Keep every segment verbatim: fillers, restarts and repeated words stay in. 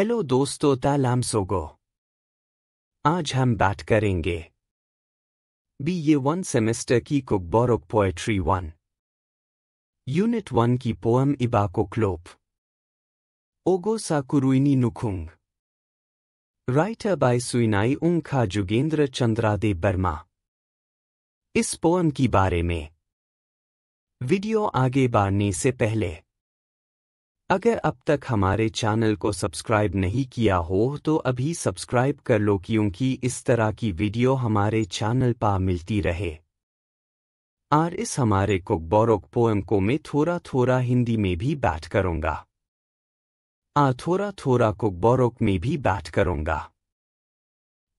Hello दोस्तों, ta lamsogo. आज हम बात करेंगे बी ए वन सेमेस्टर की कुकबोरोक पोएट्री वन, यूनिट वन की poem Iba Kuklop. Ogo sa kwrwini nukhung. Writer by Suinai Wngkha Jugendra Chandra Debbarma. इस पोएम की बारे में वीडियो आगे बढ़ने से पहले, अगर अब तक हमारे चैनल को सब्सक्राइब नहीं किया हो तो अभी सब्सक्राइब कर लो, क्योंकि इस तरह की वीडियो हमारे चैनल पर मिलती रहे। और इस हमारे कुकबोरोक पोएम को मैं थोड़ा थोड़ा हिंदी में भी बात करूंगा और थोड़ा थोड़ा कुकबोरोक में भी बात करूंगा।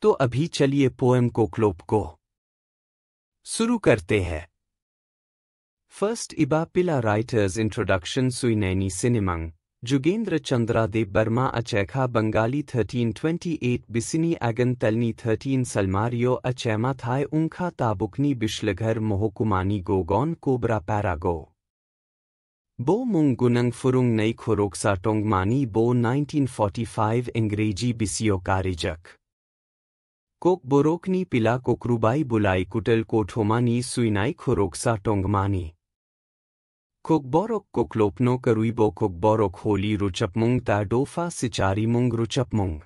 तो अभी चलिए पोएम Kuklop को शुरू करते हैं। First, Iba Pila. Writer's introduction. Suineni Sinimang Jugendra Chandra Debbarma Achekha Bengali thirteen twenty-eight Bisini Agan Talni thirteen Salmario Achema Thai Wngkha Tabukni Bishlaghar Mohokumani Gogon Kobra Parago. Bo mung gunang phwrwng nai khoroksa tongmani bo nineteen forty-five Engreji bisio karijak. Kokborokni pila kokrubai bulai kutal kothomani suinai khoroksa tongmani. Kokborok Kuklopno kwrwibo Kokborok holi rwchapmung ta dopha sicharimung rwchapmung.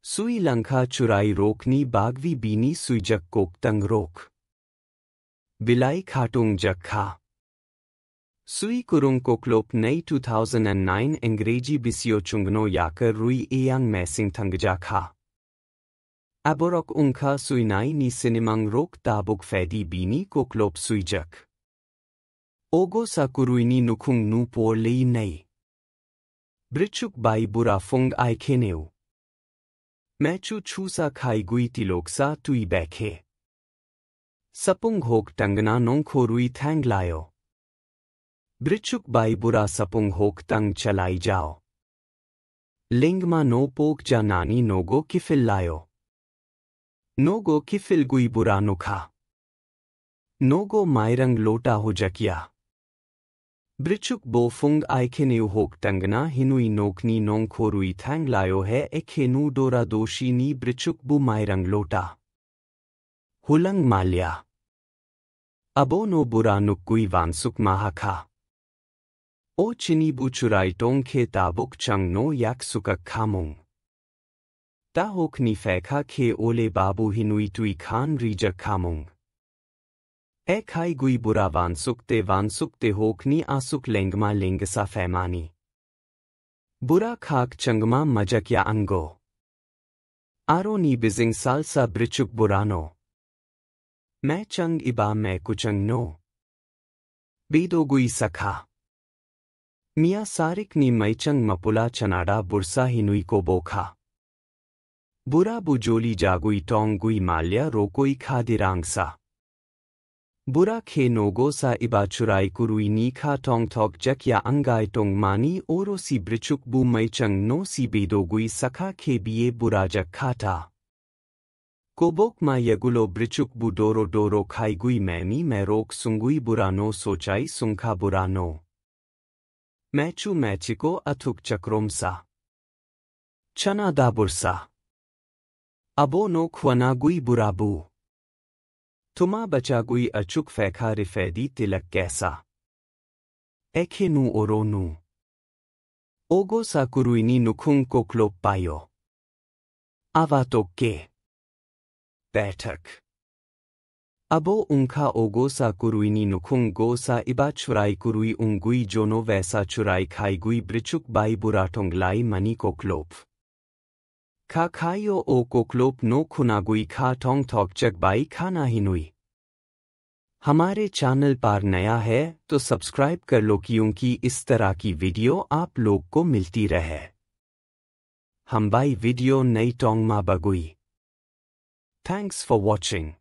Sui langkha chwrairokni bagwi bini suijak koktang rok. Bilai khatung jakha. Sui kwrwng Kuklop nai two thousand and nine Engreji bisio chwngno yakar rwi eyang mesing thangjakha. Aborok wngkha suinaini sinimangrok tabuk phedi bini Kuklop suijak. Ogo sa kwrwini nukhung nu por lei nai. Brichuk bai bura phung ai kheneu. Mechu chusa khaigwi tiloksa twi bekhe. Sapung hok tangna nongkhorwi thanglaio. Brichuk bai bura sapung hok tang chalai jao. Lengma no pok janani nogo kiphil laio. Nogo kiphil gui bura nukha. Nogo mairang lota hojakya. Brichuk bo phung ai kheneu hok tangna hinui nokni nongkhorwi thanglaio he ekhenu dora doshini brichuk bu mairang lota. Hulang malya. Abono bura nukgwi wansuk mahakha. O chini bu chwrai tong khe tabuk changno yak sukak khamung. Ta hokni phekha khe ole babu hinui twi khan rijak khamung. E khaigwi bura wansuk te wansuk te hokni asuk lengma lengsa phemani. Bura khak changma majakya ango. Aroni bizing salsa brichuk burano. Mechang iba mekuchang no. Bedogui sakha. Mia sarikni maichang mapula chanada bursa hinui kobokha. Bura bujoli jagui tonggui malya rokoi khadirangsa. Bura khe nogo sa iba chwrai kwrwini kha tongthok jakya angai tongmani oro si brichuk bu maichang no si bedogwi sakha khe biye bura jak kha ta. Kobok ma yagulo brichuk bu doro doro khaigwi memi merok sungwi burano sochai sungkha burano. Mechu mechiko athuk chakromsa. Chana dabursa. Abono khwana gui burabu. Tuma bachagui achuk phekha rifedi tilak kesa. Ekhenu oronu. Ogo sa kwrwini nukhung koklop paio. Ava tokke. Bethak. Abo wngkha ogo sa kwrwini nukhung go sa iba chwrai kwrwi wngwi jono vesa chwrai khaigwi brichuk bai bura tonglai mani koklop. Kha khaio o koklop no khunagwi kha tongthok chak bai khana hinwi. हमारे चैनल पर नया है तो सब्सक्राइब कर लो, क्योंकि इस तरह की वीडियो आप लोग को मिलती रहे। Hambai video nai tongma bagwi. Thanks for watching.